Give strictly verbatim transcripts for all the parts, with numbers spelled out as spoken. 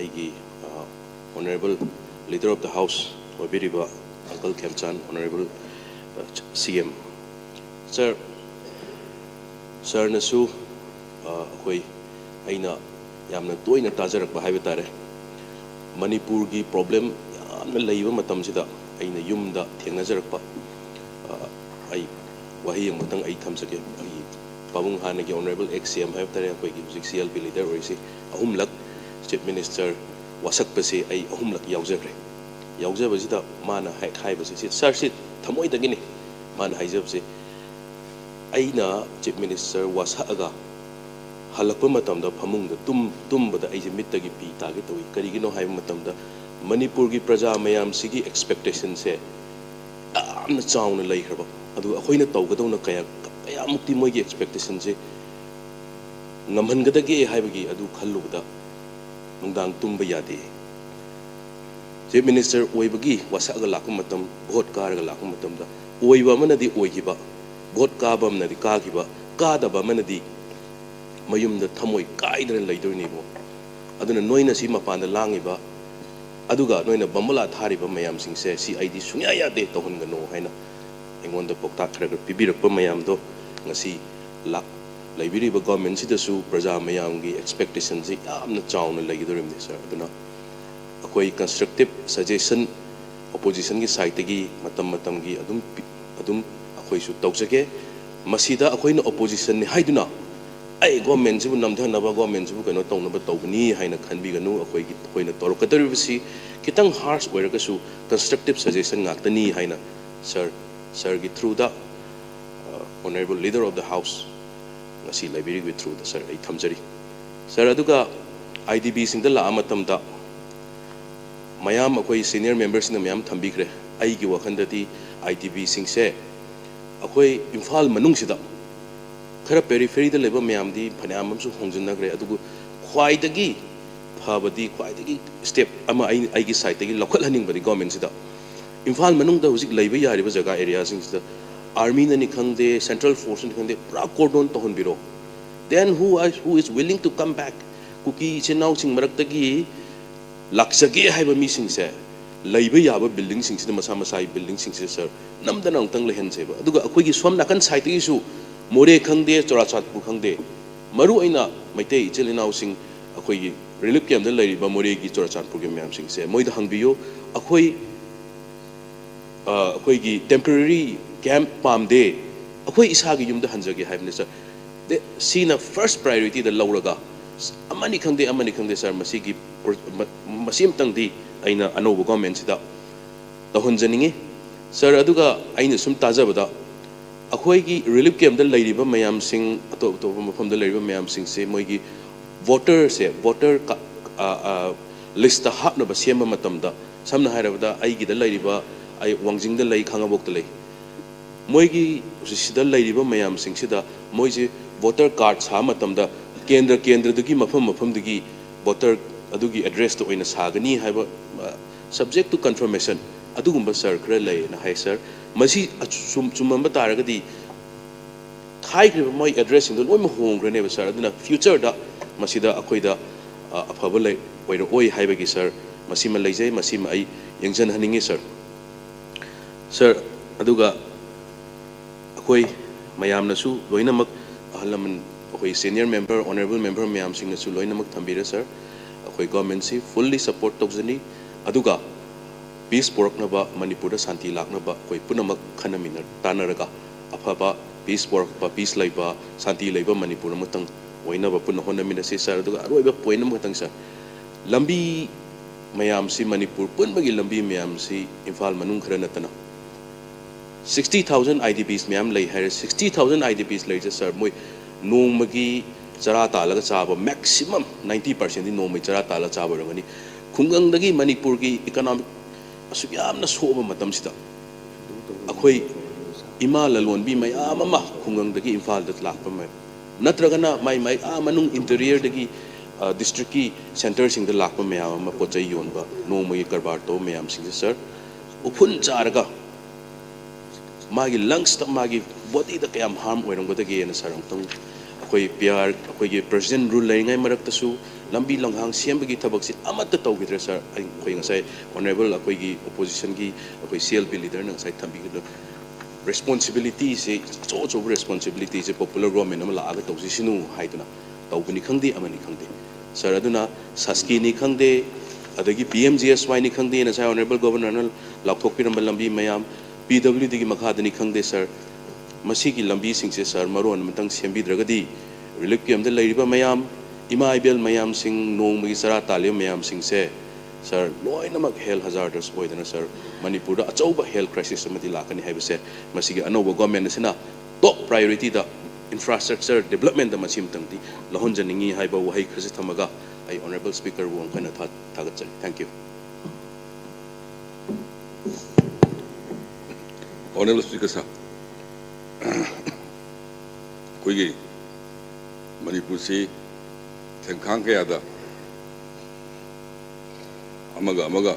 ꯑꯩꯒꯤ Honorable Leader of the House ꯑꯣꯏꯕꯤꯔꯤꯕ Uncle ꯈꯦꯝꯆꯥꯟ, Honorable C M꯫ Sir, ꯁꯥꯔꯅꯁꯨ ꯑꯩꯈꯣꯏ, ꯑꯩꯅ ꯌꯥꯝꯅ ꯇꯣꯏꯅ ꯇꯥꯖꯔꯛꯄ ꯍꯥꯏꯕ ꯇꯥꯔꯦ, ꯃꯅꯤꯄꯨꯔꯒꯤ problem ꯌꯥꯝꯅ ꯂꯩꯕ ꯃꯇꯝꯁꯤꯗ ꯑꯩꯅ ꯌꯨꯝꯗ ꯊꯦꯡꯅꯖꯔꯛꯄ, ꯑꯩ ꯋꯥꯍꯩ ꯑꯃꯇꯪ ꯑꯩ ꯊꯝꯖꯒꯦ꯫ ꯑꯩ ꯄꯥꯕꯨꯡ ꯍꯥꯟꯅꯒꯤ Honorable ex C M ꯍꯥꯏꯕ ꯇꯥꯔꯦ, ꯑꯩꯈꯣꯏꯒꯤ ꯍꯧꯖꯤꯛ C L P leader ꯑꯣꯏꯔꯤꯁꯤ, ꯑꯍꯨꯝꯂꯛ Chief Minister ꯋꯥꯁꯛꯄꯁꯤ ꯑꯩ ꯑꯍꯨꯝꯂꯛ ꯌꯥꯎꯖꯈ꯭ꯔꯦ꯫ ꯌꯥꯎꯖꯕꯁꯤꯗ ꯃꯥꯅ ꯍꯦꯛ ꯍꯥꯏꯕꯁꯤ, ꯁꯤ ꯁꯥꯔ, ꯁꯤ ꯊꯃꯣꯏꯗꯒꯤꯅꯤ ꯃꯥꯅ ꯍꯥꯏꯖꯕꯁꯦ, "ꯑꯩꯅ Chief Minister ꯋꯥꯁꯛꯑꯒ ꯍꯜꯂꯛꯄ ꯃꯇꯝꯗ ꯐꯃꯨꯡꯗ ꯇꯨꯝ ꯇꯨꯝꯕꯗ ꯑꯩꯁꯦ ꯃꯤꯠꯇꯒꯤ ꯄꯤ ꯇꯥꯒꯦ ꯇꯧꯏ꯫ ꯀꯔꯤꯒꯤꯅꯣ ꯍꯥꯏꯕ ꯃꯇꯝꯗ ꯃꯅꯤꯄꯨꯔꯒꯤ ꯄ꯭ꯔꯖꯥ ꯃꯌꯥꯝꯁꯤꯒꯤ expectationꯁꯦ ꯌꯥꯝꯅ ꯆꯥꯎꯅ ꯂꯩꯈ꯭ꯔꯕ, ꯑꯗꯨꯒ ꯑꯩꯈꯣꯏꯅ ꯇꯧꯒꯗꯧꯅ ꯀꯌꯥ ꯀꯌꯥꯃꯨꯛꯇꯤ ꯃꯣꯏꯒꯤ expectationꯁꯦ ꯉꯝꯍꯟꯒꯗꯒꯦ ꯍꯥꯏꯕꯒꯤ ꯑꯗꯨ ꯈꯜꯂꯨꯕꯗ ꯅꯨꯡꯗꯥꯡ ꯇꯨꯝꯕ ꯌꯥꯗꯦ꯫ Chief Minister ꯑꯣꯏꯕꯒꯤ ꯋꯥꯁꯛꯑꯒ ꯂꯥꯛꯄ ꯃꯇꯝ, vote ꯀꯥꯔꯒ ꯂꯥꯛꯄ ꯃꯇꯝꯗ ꯑꯣꯏꯕ ꯑꯃꯅꯗꯤ ꯑꯣꯏꯈꯤꯕ, vote ꯀꯥꯕ ꯑꯃꯅꯗꯤ ꯀꯥꯈꯤꯕ, ꯀꯥꯗꯕ ꯑꯃꯅꯗꯤ ꯃꯌꯨꯝꯗ ꯊꯃꯣꯏ ꯀꯥꯏꯗꯅ ꯂꯩꯗꯣꯏꯅꯦꯕ꯫ ꯑꯗꯨꯅ ꯅꯣꯏꯅ ꯁꯤ ꯃꯄꯥꯟꯗ ꯂꯥꯡꯉꯤꯕ, ꯑꯗꯨꯒ ꯅꯣꯏꯅ ꯕꯝꯕꯣꯂꯥ ꯊꯥꯔꯤꯕ ꯃꯌꯥꯝꯁꯤꯡꯁꯦ, ꯁꯤ ꯑꯩꯗꯤ ꯁꯨꯡꯌꯥ ꯌꯥꯗꯦ, ꯇꯧꯍꯟꯒꯅꯨ" ꯍꯥꯏꯅ ꯑꯩꯉꯣꯟꯗ ꯄꯥꯎꯇꯥꯛ ꯈꯔ ꯈꯔ ꯄꯤꯕꯤꯔꯛꯄ ꯃꯌꯥꯝꯗꯣ ꯉꯁꯤ ꯂꯥꯛ-, ꯂꯩꯕꯤꯔꯤꯕ governmentꯁꯤꯗꯁꯨ ꯄ꯭ꯔꯖꯥ ꯃꯌꯥꯝꯒꯤ expectationꯁꯤ ꯌꯥꯝꯅ ꯆꯥꯎꯅ ꯂꯩꯒꯗꯧꯔꯤꯕꯅꯤ, sir꯫ ꯑꯗꯨꯅ ꯑꯩꯈꯣꯏ constructive suggestion oppositionꯒꯤ sideꯇꯒꯤ ꯃꯇꯝ ꯃꯇꯝꯒꯤ ꯑꯗꯨꯝ ꯄꯤ-, ꯑꯗꯨꯝ ꯑꯩꯈꯣꯏꯁꯨ ꯇꯧꯖꯒꯦ꯫ ꯃꯁꯤꯗ ꯑꯩꯈꯣꯏꯅ oppositionꯅꯤ ꯍꯥꯏꯗꯨꯅ ꯑꯩ governmentꯁꯤꯕꯨ ꯅꯝꯊꯅꯕ, governmentꯁꯤꯕꯨ ꯀꯩꯅꯣ ꯇꯧꯅꯕ ꯇꯧꯕꯅꯤ ꯍꯥꯏꯅ ꯈꯟꯕꯤꯒꯅꯨ꯫ ꯑꯩꯈꯣꯏꯒꯤ, ꯑꯩꯈꯣꯏꯅ ꯇꯧꯔꯛꯀꯗꯧꯔꯤꯕꯁꯤ ꯈꯤꯇꯪ harsh ꯑꯣꯏꯔꯒꯁꯨ constructive suggestion ꯉꯥꯛꯇꯅꯤ ꯍꯥꯏꯅ sir, sirꯒꯤ throughꯗ, Honorable Leader of the House, ꯉꯁꯤ libraryꯒꯤ throughꯗ, sir, ꯑꯩ ꯊꯝꯖꯔꯤ꯫ Sir, ꯑꯗꯨꯒ IDBꯁꯤꯡꯗ ꯂꯥꯛꯑ ꯃꯇꯝꯗ ꯃꯌꯥꯝ ꯑꯩꯈꯣꯏ senior memberꯁꯤꯡꯅ ꯃꯌꯥꯝ ꯊꯝꯕꯤꯈ꯭ꯔꯦ꯫ ꯑꯩꯒꯤ ꯋꯥꯈꯜꯗꯗꯤ IDBꯁꯤꯡꯁꯦ ꯑꯩꯈꯣꯏ ꯏꯝꯐꯥꯜ ꯃꯅꯨꯡꯁꯤꯗ ꯈꯔ peripheryꯗ ꯂꯩꯕ ꯃꯌꯥꯝꯗꯤ ꯐꯅꯌꯥꯝ ꯑꯃꯁꯨ ꯍꯣꯡꯖꯤꯟꯅꯈ꯭ꯔꯦ, ꯑꯗꯨꯕꯨ ꯈ꯭ꯋꯥꯏꯗꯒꯤ ꯐꯕꯗꯤ, ꯈ꯭ꯋꯥꯏꯗꯒꯤ step ꯑꯃ ꯑꯩ, ꯑꯩꯒꯤ sideꯇꯒꯤ ꯂꯧꯈꯠꯍꯟꯅꯤꯡꯕꯗꯤ governmentꯁꯤꯗ, ꯏꯝꯐꯥꯜ ꯃꯅꯨꯡꯗ ꯍꯧꯖꯤꯛ ꯂꯩꯕ ꯌꯥꯔꯤꯕ ꯖꯒꯥ areaꯁꯤꯡꯁꯤꯗ armyꯅꯅꯤ ꯈꯪꯗꯦ, central forceꯅꯤ ꯈꯪꯗꯦ, ꯄꯨꯔꯥ cordon ꯇꯧꯍꯟꯕꯤꯔꯣ꯫ Then who is, who is willing to come back? ꯀꯨꯀꯤ ꯏꯆꯤꯟ ꯏꯅꯥꯎꯁꯤꯡ ꯃꯔꯛꯇꯒꯤ ꯂꯥꯛꯆꯒꯦ ꯍꯥꯏꯕ ꯃꯤꯁꯤꯡꯁꯦ ꯂꯩꯕ ꯌꯥꯕ buildingꯁꯤꯡꯁꯤꯗ, ꯃꯁꯥ ꯃꯁꯥꯒꯤ buildingꯁꯤꯡꯁꯤꯗ ꯁꯥꯔ, ꯅꯝꯗꯅ ꯑꯃꯨꯛꯇꯪ ꯂꯩꯍꯟꯁꯦꯕ꯫ ꯑꯗꯨꯒ ꯑꯩꯈꯣꯏꯒꯤ ꯁꯣꯝ ꯅꯥꯀꯟ sideꯇꯒꯤꯁꯨ ꯃꯣꯔꯦ ꯈꯪꯗꯦ, ꯆꯨꯔꯥꯆꯥꯟꯄꯨꯔ ꯈꯪꯗꯦ, ꯃꯔꯨ ꯑꯣꯏꯅ ꯃꯩꯇꯩ ꯏꯆꯤꯜ ꯏꯅꯥꯎꯁꯤꯡ ꯑꯩꯈꯣꯏꯒꯤ relief campꯇ ꯂꯩꯔꯤꯕ ꯃꯣꯔꯦꯒꯤ, ꯆꯨꯔꯥꯆꯥꯟꯄꯨꯔꯒꯤ ꯃꯌꯥꯝꯁꯤꯡꯁꯦ ꯃꯣꯏꯗ ꯍꯪꯕꯤꯌꯨ꯫ ꯑꯩꯈꯣꯏ ꯑ, ꯑꯩꯈꯣꯏꯒꯤ temporary camp ꯄꯥꯝꯗꯦ, ꯑꯩꯈꯣꯏ ꯏꯁꯥꯒꯤ ꯌꯨꯝꯗ ꯍꯟꯖꯒꯦ ꯍꯥꯏꯕꯅꯤ ꯁꯥꯔ꯫ ꯗꯦ, ꯁꯤꯅ first priorityꯗ ꯂꯧꯔꯒ, ꯑꯃꯅꯤ ꯈꯪꯗꯦ, ꯑꯃꯅꯤ ꯈꯪꯗꯦ ꯁꯥꯔ, ꯃꯁꯤꯒꯤ ꯄ꯭ꯔꯣ-, ꯃ-, ꯃꯁꯤ ꯑꯃꯇꯪꯗꯤ ꯑꯩꯅ ꯑꯅꯧꯕ governmentꯁꯤꯗ ꯇꯧꯍꯟꯖꯅꯤꯡꯉꯤ ꯁꯥꯔ꯫ ꯑꯗꯨꯒ ꯑꯩꯅ ꯁꯨꯝ ꯇꯥꯖꯕꯗ, ꯑꯩꯈꯣꯏꯒꯤ relief campꯇ ꯂꯩꯔꯤꯕ ꯃꯌꯥꯝꯁꯤꯡ, ꯑꯇꯣꯞ ꯑꯇꯣꯞꯄ ꯃꯐꯝꯗ ꯂꯩꯔꯤꯕ ꯃꯌꯥꯝꯁꯤꯡꯁꯦ, ꯃꯣꯏꯒꯤ voterꯁꯦ, voter ꯀ-, ꯑ, ꯑ, listꯇ ꯍꯥꯞꯅꯕ ꯁꯦꯝꯕ ꯃꯇꯝꯗ, ꯁꯝꯅ ꯍꯥꯏꯔꯕꯗ, ꯑꯩꯒꯤꯗ ꯂꯩꯔꯤꯕ, ꯑꯩ ꯋꯥꯡꯖꯤꯡꯗ ꯂꯩ, ꯈꯥꯡꯉꯕꯣꯛꯇ ꯂꯩ, ꯃꯣꯏꯒꯤ ꯁꯤꯗ ꯂꯩꯔꯤꯕ ꯃꯌꯥꯝꯁꯤꯡꯁꯤꯗ ꯃꯣꯏꯁꯦ voter card ꯁꯥꯕ ꯃꯇꯝꯗ ꯀꯦꯟꯗ꯭ꯔ ꯀꯦꯟꯗ꯭ꯔꯗꯨꯒꯤ, ꯃꯐꯝ ꯃꯐꯝꯗꯨꯒꯤ voter ꯑꯗꯨꯒꯤ addressꯇ ꯑꯣꯏꯅ ꯁꯥꯒꯅꯤ ꯍꯥꯏꯕ, ꯑ, subject to confirmation ꯑꯗꯨꯒꯨꯝꯕ ꯁꯥꯔ ꯈꯔ ꯂꯩꯌꯦꯅ ꯍꯥꯏ ꯁꯥꯔ꯫ ꯃꯁꯤ ꯑꯆꯨ-, ꯆꯨꯝ-, ꯆꯨꯝꯃꯝꯕ ꯇꯥꯔꯒꯗꯤ ꯍꯥꯏꯈ꯭ꯔꯤꯕ ꯃꯣꯏ addressꯁꯤꯡꯗꯣ ꯂꯣꯏꯅꯃꯛ ꯍꯣꯡꯈ꯭ꯔꯅꯦꯕ ꯁꯥꯔ꯫ ꯑꯗꯨꯅ futureꯗ ꯃꯁꯤꯗ ꯑꯩꯈꯣꯏꯗ, ꯑ, ꯑꯐꯕ ꯂꯩ-, ꯑꯣꯏꯔꯛꯑꯣꯏ ꯍꯥꯏꯕꯒꯤ ꯁꯥꯔ, ꯃꯁꯤꯃ ꯂꯩꯖꯩ, ꯃꯁꯤꯃ ꯑꯩ ꯌꯦꯡꯁꯤꯟꯍꯟꯅꯤꯡꯉꯤ ꯁꯥꯔ꯫ ꯁꯥꯔ, ꯑꯗꯨꯒ ꯑꯩꯈꯣꯏ ꯃꯌꯥꯝꯅꯁꯨ ꯂꯣꯏꯅꯃꯛ, ꯑꯍꯜ ꯂꯃꯟ, ꯑꯩꯈꯣꯏ senior member, honourable member ꯃꯌꯥꯝꯁꯤꯡꯅꯁꯨ ꯂꯣꯏꯅꯃꯛ ꯊꯝꯕꯤꯔꯦ ꯁꯥꯔ꯫ ꯑꯩꯈꯣꯏ governmentꯁꯤ fully support ꯇꯧꯖꯅꯤ꯫ ꯑꯗꯨꯒ peace ꯄꯨꯔꯛꯅꯕ, ꯃꯅꯤꯄꯨꯔꯗ ꯁꯥꯟꯇꯤ ꯂꯥꯛꯅꯕ ꯑꯩꯈꯣꯏ ꯄꯨꯝꯅꯃꯛ ꯈꯟꯅꯃꯤꯟꯅ ꯇꯥꯟꯅꯔꯒ ꯑꯐꯕ peace ꯄꯨꯔꯛꯄ, peace ꯂꯩꯕ, ꯁꯥꯟꯇꯤ ꯂꯩꯕ ꯃꯅꯤꯄꯨꯔ ꯑꯃꯇꯪ ꯑꯣꯏꯅꯕ ꯄꯨꯟꯅ ꯍꯣꯠꯅꯃꯤꯟꯅꯁꯤ ꯁꯥꯔ꯫ ꯑꯗꯨꯒ ꯑꯔꯣꯏꯕ point ꯑꯃꯈꯛꯇꯪ ꯁꯥꯔ, ꯂꯝꯕꯤ ꯃꯌꯥꯝꯁꯤ, ꯃꯅꯤꯄꯨꯔ ꯄꯨꯝꯕꯒꯤ ꯂꯝꯕꯤ ꯃꯌꯥꯝꯁꯤ ꯏꯝꯐꯥꯜ ꯃꯅꯨꯡ ꯈꯔ ꯅꯠꯇꯅ sixty thousand IDPs ꯃꯌꯥꯝ ꯂꯩ ꯍꯥꯏꯔꯦ꯫ Sixty thousand IDPs ꯂꯩꯔꯤꯁꯦ ꯁꯥꯔ, ꯃꯣꯏ ꯅꯣꯡꯃꯒꯤ ꯆꯔꯥ ꯇꯥꯜꯂꯒ ꯆꯥꯕ, maximum ninety percentꯗꯤ ꯅꯣꯡꯃꯒꯤ ꯆꯔꯥ ꯇꯥꯜꯂꯒ ꯆꯥꯕ ꯑꯣꯏꯔꯝꯒꯅꯤ꯫ ꯈꯨꯡꯒꯪꯗꯒꯤ ꯃꯅꯤꯄꯨꯔꯒꯤ economic ꯑꯁꯨꯛ ꯌꯥꯝꯅ ꯁꯣꯛꯑꯕ ꯃꯇꯝꯁꯤꯗ, ꯑꯩꯈꯣꯏ ꯏꯃꯥ ꯂꯂꯣꯟꯕꯤ ꯃꯌꯥꯝ ꯑꯃ ꯈꯨꯡꯒꯪꯗꯒꯤ ꯏꯝꯐꯥꯜꯗ ꯂꯥꯛꯄ ꯃꯌꯥꯝ, ꯅꯠꯇ꯭ꯔꯒꯅ ꯃꯥꯏ ꯃꯥꯏ ꯑꯥ ꯃꯅꯨꯡ interiorꯗꯒꯤ, ꯑ, districtꯀꯤ centreꯁꯤꯡꯗ ꯂꯥꯛꯄ ꯃꯌꯥꯝ ꯑꯃ ꯄꯣꯠ ꯆꯩ ꯌꯣꯟꯕ, ꯅꯣꯡꯃꯒꯤ ꯀꯔꯕꯥꯔ ꯇꯧꯕ ꯃꯌꯥꯝꯁꯤꯡꯁꯦ ꯁꯥꯔ, ꯎꯐꯨꯟ ꯆꯥꯔꯒ ꯃꯥꯒꯤ lungsꯇ, ꯃꯥꯒꯤ bodyꯗ ꯀꯌꯥꯝ harm ꯑꯣꯏꯔꯝꯒꯗꯒꯦꯅ ꯁꯥꯔ ꯑꯃꯨꯛꯇꯪ, ꯑꯩꯈꯣꯏ PR, ꯑꯩꯈꯣꯏꯒꯤ President Rule ꯂꯩꯔꯤꯉꯩ ꯃꯔꯛꯇꯁꯨ, ꯂꯝꯕꯤ ꯂꯝꯈꯥꯡ ꯁꯦꯝꯕꯒꯤ ꯊꯕꯛꯁꯤ ꯑꯃꯠꯇ ꯇꯧꯈꯤꯗ꯭ꯔꯦ ꯁꯥꯔ꯫ ꯑꯩ, ꯑꯩꯈꯣꯏ ꯉꯁꯥꯏ ꯑꯣꯅꯔꯦꯕꯜ ꯑꯩꯈꯣꯏꯒꯤ ꯑꯣꯄꯣꯖꯤꯁꯟꯒꯤ ꯑꯩꯈꯣꯏ ꯁꯤ ꯑꯦꯜ ꯄꯤ ꯂꯤꯗꯔꯅ ꯉꯁꯥꯏ ꯊꯝꯕꯤꯈꯤꯕꯗꯣ, ꯔꯦꯁꯄꯣꯟꯁꯤꯕꯤꯂꯤꯇꯤꯁꯦ, ꯑꯆꯧ ꯑꯆꯧꯕ ꯔꯦꯁꯄꯣꯟꯁꯤꯕꯤꯂꯤꯇꯤꯁꯦ ꯄꯣꯄꯨꯂꯔ ꯒꯣꯔꯃꯦꯟ ꯑꯃ ꯂꯥꯛꯑꯒ ꯇꯧꯁꯤꯁꯅꯨ ꯍꯥꯏꯗꯨꯅ ꯇꯧꯕꯅꯤ ꯈꯪꯗꯦ, ꯑꯃꯅꯤ ꯈꯪꯗꯦ ꯁꯥꯔ꯫ ꯑꯗꯨꯅ ꯁꯥꯁꯀꯤꯅꯤ ꯈꯪꯗꯦ, ꯑꯗꯒꯤ ꯄꯤ ꯑꯦꯝ ꯖꯤ ꯑꯦꯁ ꯋꯥꯏꯅꯤ ꯈꯪꯗꯦ, ꯉꯁꯥꯏ ꯑꯣꯅꯔꯦꯕꯜ ꯒꯣꯕꯔꯅꯔꯅ ꯂꯥꯎꯊꯣꯛꯄꯤꯔꯝꯕ ꯂꯝꯕꯤ ꯃꯌꯥꯝ, ꯄꯤ ꯗꯕ꯭ꯂꯤꯎ ꯗꯤꯒꯤ ꯃꯈꯥꯗꯅꯤ ꯈꯪꯗꯦ ꯁꯥꯔ, ꯃꯁꯤꯒꯤ ꯂꯝꯕꯤꯁꯤꯡꯁꯦ ꯁꯥꯔ ꯃꯔꯣꯟ ꯑꯃꯇꯪ ꯁꯦꯝꯕꯤꯗ꯭ꯔꯒꯗꯤ ꯔꯤꯂꯤꯐ ꯀꯦꯝꯞꯇ ꯂꯩꯔꯤꯕ ꯃꯌꯥꯝ, ꯏꯃꯥ ꯏꯕꯦꯜ ꯃꯌꯥꯝꯁꯤꯡ, ꯅꯣꯡꯃꯒꯤ ꯆꯔꯥ ꯇꯥꯜꯂꯤꯕ ꯃꯌꯥꯝꯁꯤꯡꯁꯦ ꯁꯥꯔ, ꯂꯣꯏꯅꯃꯛ ꯍꯦꯜꯊ ꯍꯖꯥꯔꯗꯁ ꯑꯣꯏꯗꯅ ꯁꯥꯔ, ꯃꯅꯤꯄꯨꯔꯗ ꯑꯆꯧꯕ ꯍꯦꯜꯊ ꯀ꯭ꯔꯥꯏꯁꯤꯁ ꯑꯃꯗꯤ ꯂꯥꯛꯀꯅꯤ ꯍꯥꯏꯕꯁꯦ ꯃꯁꯤꯒꯤ ꯑꯅꯧꯕ ꯒꯣꯔꯃꯦꯟ ꯑꯁꯤꯅ ꯇꯣꯞ ꯄ꯭ꯔꯥꯏꯌꯣꯔꯤꯇꯤꯗ ꯏꯟꯐ꯭ꯔꯥꯁ꯭ꯇ꯭ꯔꯛꯆꯔ ꯗꯤꯕ꯭ꯂꯞꯃꯦꯟꯗ ꯃꯁꯤ ꯑꯃꯇꯪꯗꯤ ꯂꯧꯍꯟꯖꯅꯤꯡꯏ ꯍꯥꯏꯕ ꯋꯥꯍꯩ ꯈꯔꯁꯤ ꯊꯝꯃꯒ ꯑꯩ ꯑꯣꯅꯔꯦꯕꯜ ꯁ꯭ꯄꯤꯀꯔꯕꯨ ꯑꯃꯨꯛ ꯍꯟꯅ ꯊꯥ-, ꯊꯥꯒꯠꯆꯔꯤ꯫ Thank you꯫ Honourable Speaker sir, ꯑꯩꯈꯣꯏꯒꯤ ꯃꯅꯤꯄꯨꯔꯁꯤ ꯈꯦꯟꯈꯥꯡ ꯀꯌꯥꯗ ꯑꯃꯒ ꯑꯃꯒ,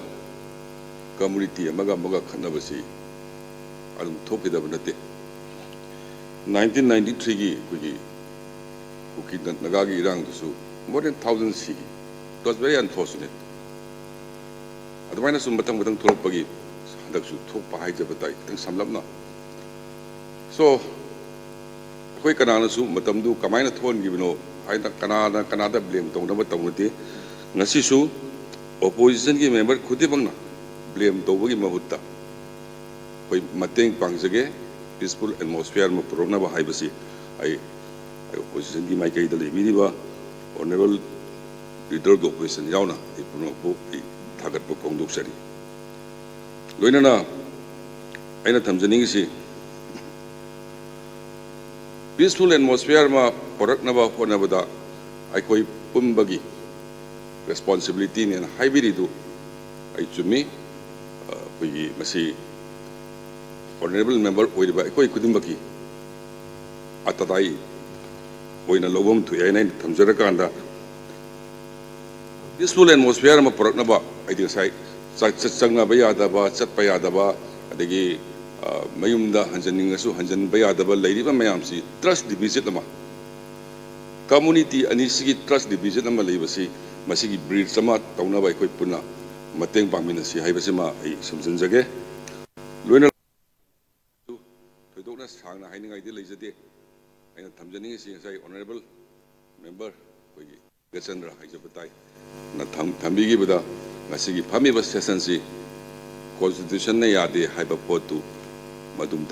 ꯀꯝꯃꯨꯅꯤꯇꯤ ꯑꯃꯒ ꯑꯃꯒ ꯈꯠꯅꯕꯁꯤ ꯑꯗꯨꯝ ꯊꯣꯛꯈꯤꯗꯕ ꯅꯠꯇꯦ꯫ Nineteen ninety threeꯒꯤ ꯑꯩꯈꯣꯏꯒꯤ ꯀꯨꯀꯤ ꯅꯥꯒꯥꯒꯤ ꯏꯔꯥꯡꯗꯨꯁꯨ more than thousand ꯁꯤꯈꯤ꯫ It was very unfortunate꯫ ꯑꯗꯨꯃꯥꯏꯅ ꯁꯨꯝ ꯃꯊꯪ ꯃꯊꯪ ꯊꯣꯛꯂꯛꯄꯒꯤ ꯍꯟꯗꯛꯁꯨ ꯊꯣꯛꯄ ꯍꯥꯏꯖꯕ ꯇꯥꯏ, ꯈꯤꯇꯪ ꯁꯝꯂꯞꯅ꯫ So, ꯑꯩꯈꯣꯏ ꯀꯅꯥꯅꯁꯨ ꯃꯇꯝꯗꯨ ꯀꯃꯥꯏꯅ ꯊꯣꯛꯍꯟꯈꯤꯕꯅꯣ ꯍꯥꯏꯅ ꯀꯅꯥꯅ ꯀꯅꯥꯗ ꯕ꯭ꯂꯦꯝ ꯇꯧꯅꯕ ꯇꯧꯅꯗꯦ꯫ ꯉꯁꯤꯁꯨ ꯑꯣꯄꯣꯖꯤꯁꯟꯒꯤ ꯃꯦꯝꯕꯔ ꯈꯨꯗꯤꯡꯃꯛꯅ ꯕ꯭ꯂꯦꯝ ꯇꯧꯕꯒꯤ ꯃꯍꯨꯠꯇ ꯑꯩꯈꯣꯏ ꯃꯇꯦꯡ ꯄꯥꯡꯖꯒꯦ, ꯄꯤꯁꯐꯨꯜ ꯑꯦꯠꯃꯣꯁꯐꯤꯌꯥꯔ ꯑꯃ ꯄꯨꯔꯛꯅꯕ ꯍꯥꯏꯕꯁꯤ ꯑꯩ, ꯑꯩ ꯑꯣꯄꯣꯖꯤꯁꯟꯒꯤ ꯃꯥꯏꯀꯩꯗ ꯂꯩꯕꯤꯔꯤꯕ ꯑꯣꯅꯔꯦꯕꯜ ꯂꯤꯗꯔ ꯑꯣꯐ ꯑꯣꯄꯣꯖꯤꯁꯟ ꯌꯥꯎꯅ ꯑꯩ ꯄꯨꯝꯅꯃꯛꯄꯨ ꯑꯩ ꯊꯥꯒꯠꯄ ꯐꯣꯡꯗꯣꯛꯆꯔꯤ꯫ ꯂꯣꯏꯅꯅ ꯑꯩꯅ ꯊꯝꯖꯅꯤꯡꯉꯤꯁꯤ, ꯄꯤꯁꯐꯨꯜ ꯑꯦꯠꯃꯣꯁꯐꯤꯌꯥꯔ ꯑꯃ ꯄꯨꯔꯛꯅꯕ ꯍꯣꯠꯅꯕꯗ ꯑꯩꯈꯣꯏ ꯄꯨꯝꯕꯒꯤ ꯔꯦꯁꯄꯣꯟꯁꯤꯕꯤꯂꯤꯇꯤꯅꯦꯅ ꯍꯥꯏꯕꯤꯔꯤꯗꯨ ꯑꯩ ꯆꯨꯝꯃꯤ꯫ ꯑ, ꯑꯩꯈꯣꯏꯒꯤ ꯃꯁꯤ ꯑꯣꯅꯔꯦꯕꯜ ꯃꯦꯝꯕꯔ ꯑꯣꯏꯔꯤꯕ ꯑꯩꯈꯣꯏ ꯈꯨꯗꯤꯡꯃꯛꯀꯤ ꯑꯇꯇꯥꯏ ꯑꯣꯏꯅ ꯂꯧꯐꯝ ꯊꯣꯛꯑꯦ ꯍꯥꯏꯅ ꯑꯩꯅ ꯊꯝꯖꯔꯀꯥꯟꯗ, ꯄꯤꯁꯐꯨꯜ ꯑꯦꯠꯃꯣꯁꯐꯤꯌꯥꯔ ꯑꯃ ꯄꯨꯔꯛꯅꯕ, ꯍꯥꯏꯗꯤ ꯉꯁꯥꯏ ꯆ-, ꯆ-, ꯆꯪꯅꯕ ꯌꯥꯗꯕ, ꯆꯠꯄ ꯌꯥꯗꯕ, ꯑꯗꯒꯤ, ꯑ, ꯃꯌꯨꯝꯗ ꯍꯟꯖꯟꯅꯤꯡꯉꯁꯨ ꯍꯟꯖꯟꯕ ꯌꯥꯗꯕ ꯂꯩꯔꯤꯕ ꯃꯌꯥꯝꯁꯤ ꯇ꯭ꯔꯁ ꯗꯤꯐꯤꯁꯤꯠ ꯑꯃ community ꯑꯅꯤꯁꯤꯒꯤ trust division ꯑꯃ ꯂꯩꯕꯁꯤ, ꯃꯁꯤꯒꯤ bridge ꯑꯃ ꯇꯧꯅꯕ ꯑꯩꯈꯣꯏ ꯄꯨꯟꯅ ꯃꯇꯦꯡ ꯄꯥꯡꯃꯤꯟꯅꯁꯤ ꯍꯥꯏꯕꯁꯤꯃ ꯑꯩ ꯁꯝꯖꯤꯟꯖꯒꯦ꯫ ꯂꯣꯏꯅ ꯊꯣꯏꯗꯣꯛꯅ ꯁꯥꯡꯅ ꯍꯥꯏꯅꯤꯡꯉꯥꯏꯗꯤ ꯂꯩꯖꯗꯦ꯫ ꯑꯩꯅ ꯊꯝꯖꯅꯤꯡꯉꯤꯁꯤ ꯉꯁꯥꯏ honourable member ꯑꯩꯈꯣꯏꯒꯤ ꯒꯆꯟꯗ꯭ꯔ ꯍꯥꯏꯖꯕ ꯇꯥꯏ꯫ ꯅ ꯊꯝ-, ꯊꯝꯕꯤꯈꯤꯕꯗ ꯉꯁꯤꯒꯤ ꯐꯝꯃꯤꯕ sessionꯁꯤ constitutionꯅ ꯌꯥꯗꯦ ꯍꯥꯏꯕ ꯄꯣꯠꯇꯨ ꯃꯗꯨꯝ